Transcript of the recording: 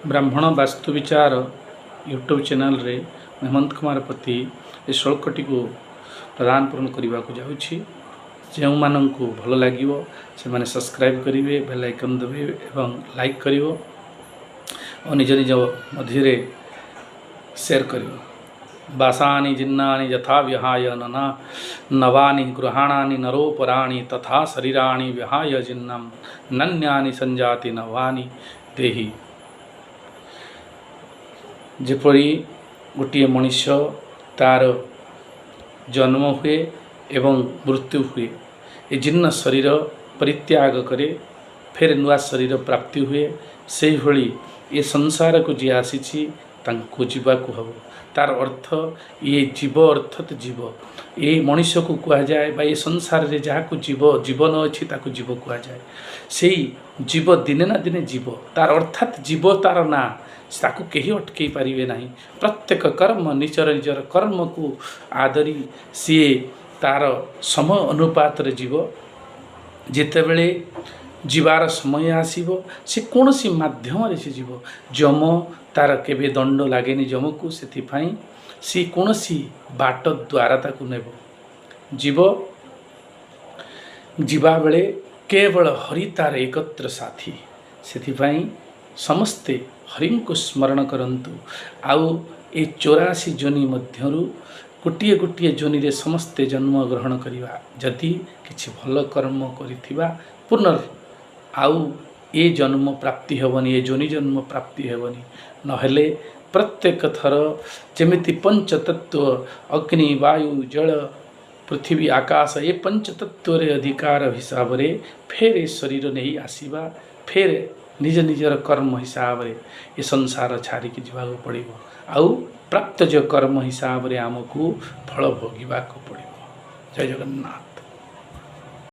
ବ୍ରାହ୍ମଣ ବାସ୍ତୁ ବିଚାର ୟୁଟ୍ୟୁବ୍ ଚ୍ୟାନେଲରେ ହେମନ୍ତ କୁମାର ପତି ଏ ଶ୍ଳୋକଟିକୁ ପ୍ରଦାନ ପୂରଣ କରିବାକୁ ଯାଉଛି। ଯେଉଁମାନଙ୍କୁ ଭଲ ଲାଗିବ, ସେମାନେ ସବସ୍କ୍ରାଇବ୍ କରିବେ, ବେଲ୍ ଆଇକନ୍ ଦେବେ ଏବଂ ଲାଇକ୍ କରିବ ଓ ନିଜ ନିଜ ମଧ୍ୟରେ ସେୟାର କରିବ। ବାସାନି ଜୀର୍ଣ୍ଣାନି ଯଥା ବିହାୟ ନନା ନବାନି ଗୃହାଣାନି ନରୋପରାଣି, ତଥା ଶରୀରାଣି ବିହାୟ ଜୀର୍ଣ୍ଣମ୍ ନାନ୍ୟାନି ସଂଯାତି ନବାନି ଦେହି। ଯେପରି ଗୋଟିଏ ମଣିଷ ତାର ଜନ୍ମ ହୁଏ ଏବଂ ମୃତ୍ୟୁ ହୁଏ, ଏ ଜୀର୍ଣ୍ଣ ଶରୀର ପରିତ୍ୟାଗ କରେ, ଫେର ନୂଆ ଶରୀର ପ୍ରାପ୍ତି ହୁଏ, ସେହିଭଳି ଏ ସଂସାରକୁ ଯିଏ ଆସିଛି ତାଙ୍କୁ ଯିବାକୁ ହେବ। ତାର ଅର୍ଥ ଇଏ ଜୀବ ଅର୍ଥାତ୍ ଜୀବ ଏ ମଣିଷକୁ କୁହାଯାଏ ବା ଏ ସଂସାରରେ ଯାହାକୁ ଜୀବ ଜୀବନ ଅଛି, ତାକୁ ଜୀବ କୁହାଯାଏ। ସେଇ ଜୀବ ଦିନେ ନା ଦିନେ ଜୀବ। ତାର ଅର୍ଥାତ୍ ଜୀବ ତାର ନାଁ, ତାକୁ କେହି ଅଟକେଇ ପାରିବେ ନାହିଁ। ପ୍ରତ୍ୟେକ କର୍ମ ନିଜର ନିଜର କର୍ମକୁ ଆଦରି ସିଏ ତାର ସମୟ ଅନୁପାତରେ ଯିବ। ଯେତେବେଳେ ଯିବାର ସମୟ ଆସିବ, ସେ କୌଣସି ମାଧ୍ୟମରେ ସେ ଯିବ। ଯମ ତାର କେବେ ଦଣ୍ଡ ଲାଗେନି ଯମକୁ। ସେଥିପାଇଁ ସିଏ କୌଣସି ବାଟ ଦ୍ୱାରା ତାକୁ ନେବ। ଯିବ ଯିବାବେଳେ କେବଳ ହରି ତାର ଏକତ୍ର ସାଥୀ। ସେଥିପାଇଁ ସମସ୍ତେ ହରିଙ୍କୁ ସ୍ମରଣ କରନ୍ତୁ। ଆଉ ଏ 84 ଯୋନି ମଧ୍ୟରୁ ଗୋଟିଏ ଗୋଟିଏ ଯୋନିରେ ସମସ୍ତେ ଜନ୍ମ ଗ୍ରହଣ କରିବା। ଯଦି କିଛି ଭଲ କର୍ମ କରିଥିବା, ପୁନର୍ ଆଉ ଏ ଜନ୍ମ ପ୍ରାପ୍ତି ହେବନି, ଏ ଯୋନି ଜନ୍ମ ପ୍ରାପ୍ତି ହେବନି। ନହେଲେ ପ୍ରତ୍ୟେକ ଥର ଯେମିତି ପଞ୍ଚତତ୍ତ୍ୱ, ଅଗ୍ନି, ବାୟୁ, ଜଳ, ପୃଥିବୀ, ଆକାଶ, ଏ ପଞ୍ଚତତ୍ତ୍ୱରେ ଅଧିକାର ହିସାବରେ ଫେର ଏ ଶରୀର ନେଇ ଆସିବା, ଫେର ନିଜ ନିଜର କର୍ମ ହିସାବରେ ଏ ସଂସାର ଛାଡ଼ିକି ଯିବାକୁ ପଡ଼ିବ। ଆଉ ପ୍ରାପ୍ତ ଯେଉଁ କର୍ମ ହିସାବରେ ଆମକୁ ଫଳ ଭୋଗିବାକୁ ପଡ଼ିବ। ଜୟ ଜଗନ୍ନାଥ।